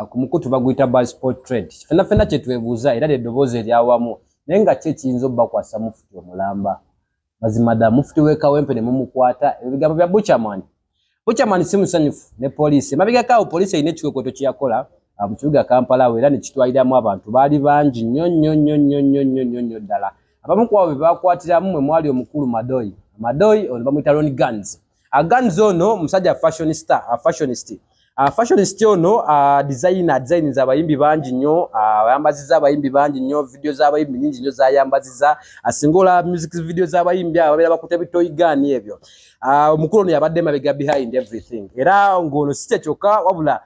Ku mukutu baguyita Sport Trade. Fenna fenna kye twebuuza era lyeddoboozi eryawamu, naye nga ki ekiyinza obbakwasa mufuti omulamba? Mazima ddala mufuti w'e Kawempe ne mumukwata. Ebigambo bya Buchaman. Buchaman si musanyufu ne poliisi. Emabegako awo poliisi erina ekikwekweto kye yakola mu kibuga Kampala awo era ne kitwaliramu abantu baali bangi nnyo nnyo nnyo nnyo nnyo nnyo nnyo nnyo ddala. Abamu ku abo be baakwatiramu mwe mwali omukulu Madoi. Madoi ono bamuyita Ronnie Guns. Guns ono musajja fashion star, fashionist. Fashionist ono designer, designinze abayimbi bangi nnyo, ayambaziza abayimbi bangi nnyo, video z'abayimbi nyingi nnyo z'ayambaziza. Singa olaba music video z'abayimbi abo babeera bakutte bitoyi gaani ebyo. Omukulu ono yabadde mabega behind everything. Era ng'ono si kye kyokka wabula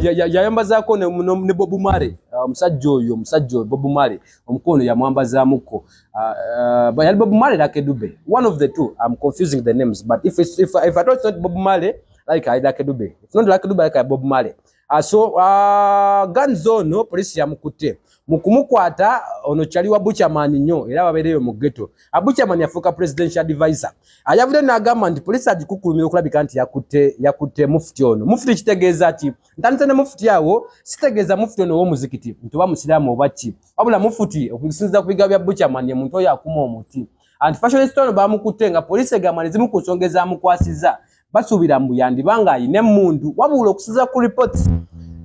yayambazaako ne Bob Marley, omusajja oyo Bob Marley, omukulu ono yamwambazaamuko. Yali Bob Marley Lucky Dube, one of the two. I'm confusing the names, but if I thought it's not Bob Marley, like I Lucky Dube. If not Lucky Dube, like Bob Marley. So Guns ono poliisi yamukutte. Mu kumukwata ono kyali wa Buchaman nnyo era babeereyo mu ghetto. Buchaman yafuuka presidential advisor. Ayavudde n'agamba nti poliisi agikukkulumira okulabika nti yakutte mufuti ono. Mufuti kitegeeza ki? Ntandise ne mufuti awo, sitegeeza mufuti ono ow'omuzikiti nti oba musiraamu oba ki. Wabula mufuti okusinziira ku bigambo bya Buchaman ye muntu oyo akuma omuti. Anti fashionista ono bamukutte nga poliisi egamba ne zimu ku nsonga ezamukwasizza basuubira mbu yandiba ng'ayina emmundu, wabula okusinziira ku reports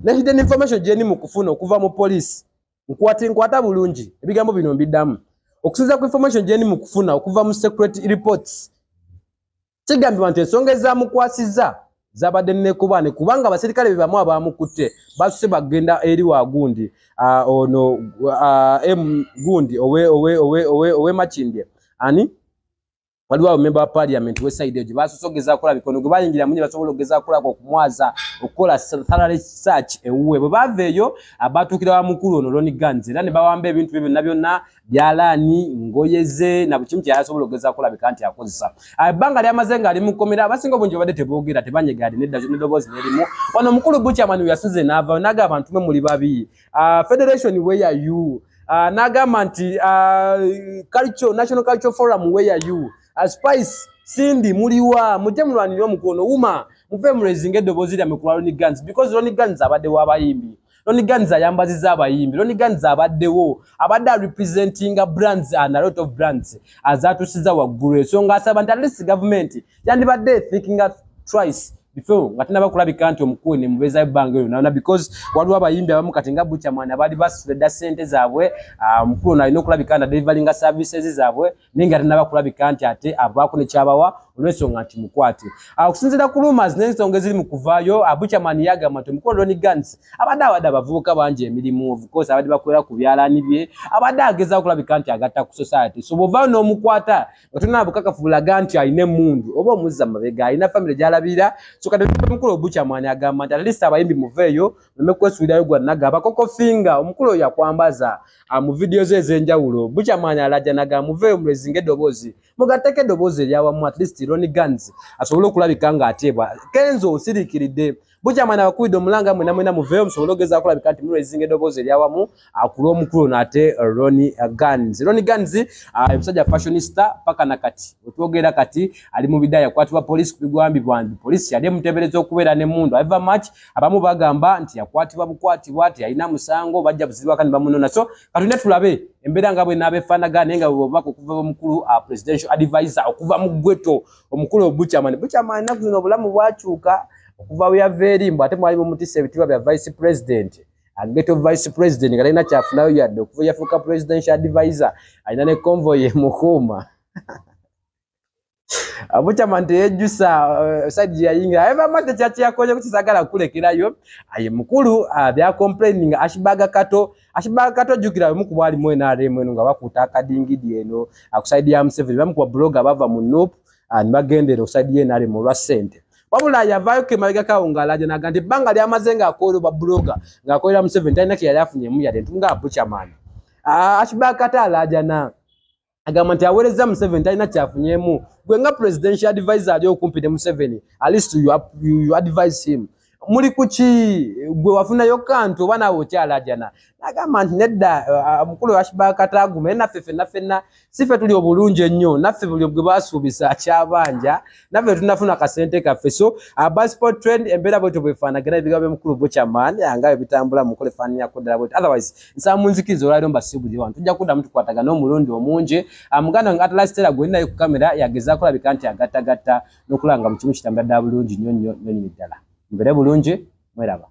ne hidden information gye ndi mu kufuna okuva mu poliisi, nkwata bulungi ebigambo bino mbiddamu, okusinziira ku information gye ndi mu kufuna okuva mu secret reports, kigambibwa nti ensonga ezamukwasizza zabadde nekubaane kubanga abaserikale be bamu abamukutte basuse bagenda eri wagundi ono M gundi owe Makindye ani waliwo awo member wa parliament we side eyo gye basoose okugezaako okulabika ono gwe bayingira munye basobola okugezaako okulaba okumwaza okukola thorough search ewuwe. Bwe baava eyo batuukira wa mukulu ono Ronnie Guns era ne bawamba ebintu bye byonna byonna, byalaani, ngoye ze na buli kimu kyeyasobola okugezaako okulabika nti akozesa. Ebbanga lyamaze ng'ali mu kkomera, abasinga obungi babadde teboogera, tebanyegaadde n'eddoboozi n'erimu. Wano omukulu Buchaman we yasinze n'avaayo n'agamba nti mwe muli babi. Federation, where are you? N'agamba nti culture, National Cultural Forum, where are you? Spice, Cindy, muliwa? Mujje mulwanire omukono uma muve murezinga eddoboozi lyammwe ku Ronnie Guns, because Ronnie Guns abadde w'abayimbi. Ronnie Guns ayambaziza abayimbi. Ronnie Guns abaddewo, abadde arepresentinga brands and a lot of brands azaatusiza waggulu. Ensonga asaba nti at least government yandibadde thinking twice before nga tinaba kulabika nti omukulu ne mubeezayo ebbanga eyo nana, because waliwo abayimbi abamu kati nga Buchaman abaali basula dda ssente zaabwe. Omukulu ono alina okulabika nti adeliveringa services zaabwe naye nga tanaba kulabika nti ate avaako nekyabawa olw'ensonga nti mukwate. Okusinziira ku rumors n'ensonga eziri mu kuvaayo, Buchaman yagamba nti omukulu Ronnie Guns abadde awadde abavubuka bangi emirimu. Of course abadde bakolera ku byalaani bye, abadde agezaako okulabika nti agatta ku society. So bw'ovaayo n'omukwata nga tolina bukakafu bulaga nti alina emmundu oba omuzza mabega, alina famire gy'alabirira. So kati omukulu Buchaman agamba nti at least abayimbi muveeyo muleme kwesuulirayo gwa nagamba Coco Finger, omukulu oyo yakwambaza mu vidiyo ze ez'enjawulo. Buchaman alajja nagamba muveeyo mulezinga eddoboozi, mugatteko eddoboozi eryawamu, at least Ronnie Guns asobole okulabika ng'ateebwa. Kenzo osiriikiridde. Buchaman abakubidde omulanga mwena mwena muveeyo musobole okugezaako okulabika nti mulezinga eddoboozi eryawamu ku lw'omukulu ono ate Ronnie Guns. Ronnie Guns omusajja fashionista, paka nakati wetwogera kati ali mu bidaya, yakwatibwa poliisi ku bigambibwa nti poliisi yali emuteebereza okubeera n'emmundu. However much abamu bagamba nti yakwatibwa bukwatibwa, teyalina musango, bajja buzibwaka ne bamunona. So katulinde tulabe embeera nga bwenaaba efaanagana, naye nga bwe bubaka okuva omukulu presidential advisor okuva mu ghetto, omukulu Buchaman. Buchaman ennaku zino obulamu bwakyuka okuva we yava eri mbu ate mwali mumutisa ebitiibwa bya vice president, ghetto vice president nga talina kyafunayo yadde. Okuva yafuuka presidential advisor alina ne convoy emukuuma. Buchaman teyejjusa side gye yayingira. However much tekyakiyakoze kisagala kulekerayo aye mukulu bya complaining Ashburg Kato. Ashburg Kato jjukira bwe mukuba alimu NRM eno nga bakuuta akadingidi eno ku side ya Museveni, bamukuba blogger bava mu NUP ne bagendera ku side ye NRM olwa ssente. Wabula yavaayo ke mabega kawo ng'alaja naga nti ebbanga lyamaze ng'akolera ba blogger ng'akolera Museveni talina kye yali afunyemu yadde ntunga. Buchaman, Ashburg Kato alaajana agamba nti aweereza Museveni talina kyafunyemu. Gwe nga presidential advisor ali okumpi ne Museveni, at least you advise him. Muli kuki? Gwe wafunayo kantu oba naawe okyalajana? Nagamba nti nedda, mukulu Ashibakatagume, naye naffe fenna fenna si ffe tuli obulungi ennyo, naffe buli gwe basuubisa akyabanja, naffe tunafuna kasente kaffe. So aba Sport Trend, embeera bwetyo bwefaanagana. Ebigambo by'omukulu Buchaman nga bwe bitambula mu nkola efaananirako ddala bwetyo. Otherwise nsaba munzikiriza olwaliro mbasiibulire wano, tujja kuddamu tukwatagane omulundi omungi. Muganda wange Atlas Tera gwe naye ku kamera yagezaako labika nti agattagatta n'okulaba nga buli kimu kitambula ddala bulungi nnyo nnyo nnyo nnyini ddala. Mubeere bulungi, mweraba.